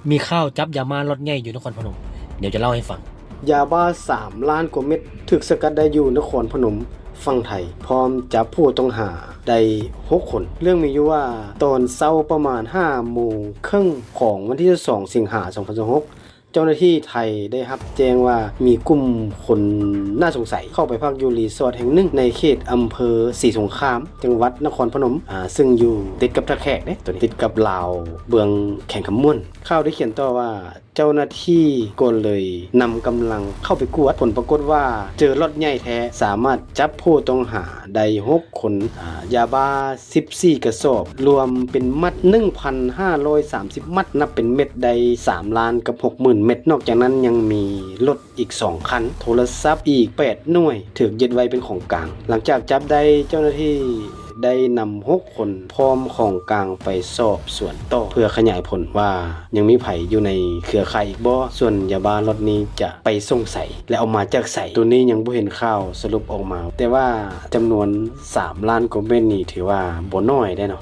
ມີຂ່າວຈັບຢາບ້າລັອດໃຫຍ່ຢູ່ນະຄອນພະນົມ ດຽວຈະເລົ່າໃຫ້ຟັງ. ຢາບ້າສາມລ້ານກວ່າເມັດຖືກສະກັດໄດ້ຢູ່ນະຄອນພະນົມຝັ່ງໄທ ພ້ອມຈັບຜູ້ຕ້ອງຫາໄດ້ຫົກຄົນ. ເລື່ອງມີຢູ່ວ່າ ຕອນເຊົ້າປະມານຫ້າໂມງເຄິ່ງຂອງວັນທີຊາວສອງ ສິງຫາ ສອງພັນຊາວຫົກ ເຈົ້າໜ້າທີ່ໄທໄດ້ຮັບແຈ້ງວ່າມີກຸ່ມຄົນໜ້າສົງໄສເຂົ້າໄປພັກຢູ່ຣີສອດແຫ່ງໜຶ່ງໃນເຂດອຳເພີສີສົງຄາມ ຈັງຫວັດນະຄອນພະນົມ ອາ ຊຶ່ງຢູ່ຕິດກັບທ່າແຂກເດ້ ໂຕນີ້ຕິດກັບລາວເບື້ອງແຂວງຄຳມ່ວນ. ຂ່າວໄດ້ຂຽນຕໍ່ວ່າ ເຈົ້າໜ້າທີ່ກໍເລີຍນຳກຳລັງເຂົ້າໄປກວດ ຜົນປາກົດວ່າເຈີລັອດໃຫຍ່ແທ້ ສາມາດຈັບຜູ້ຕ້ອງຫາໄດ້ຫົກຄົນ ອາ ຢາບ້າສິບສີ່ກະສອບ ລວມເປັນມັດໜຶ່ງພັນຫ້າຮ້ອຍສາມສິບມັດ ນັບເປັນເມັດໄດ້ສາມລ້ານກັບຫົກໝື່ນເມັດ. ນອກຈາກນັ້ນຍັງມີລົດອີກສອງຄັນ ໂທລະສັບອີກແປດໜ່ວຍ ຖືກຍຶດໄວ້ເປັນຂອງກາງ. ຫຼັງຈາກຈັບໄດ້ ເຈົ້າໜ້າທີ່ ໄດ້ນຳຫົກຄົນພ້ອມຂອງກາງໄປສອບສວນຕໍ່ ເພື່ອຂະຫຍາຍຜົນວ່າຍັງມີໃຜຢູ່ໃນເຄືອຂ່າຍອີກບໍ່ ສ່ວນຢາບ້າລັອດນີ້ຈະໄປສົ່ງໃສ ແລະ ເອົາມາຈາກໃສ ໂຕນີ້ຍັງບໍ່ເຫັນຂ່າວສະຫຼຸບອອກມາ ແຕ່ວ່າຈຳນວນສາມລ້ານກວ່າເມັດນີ້ຖືວ່າບໍ່ໜ້ອຍເດ້ເນາະ.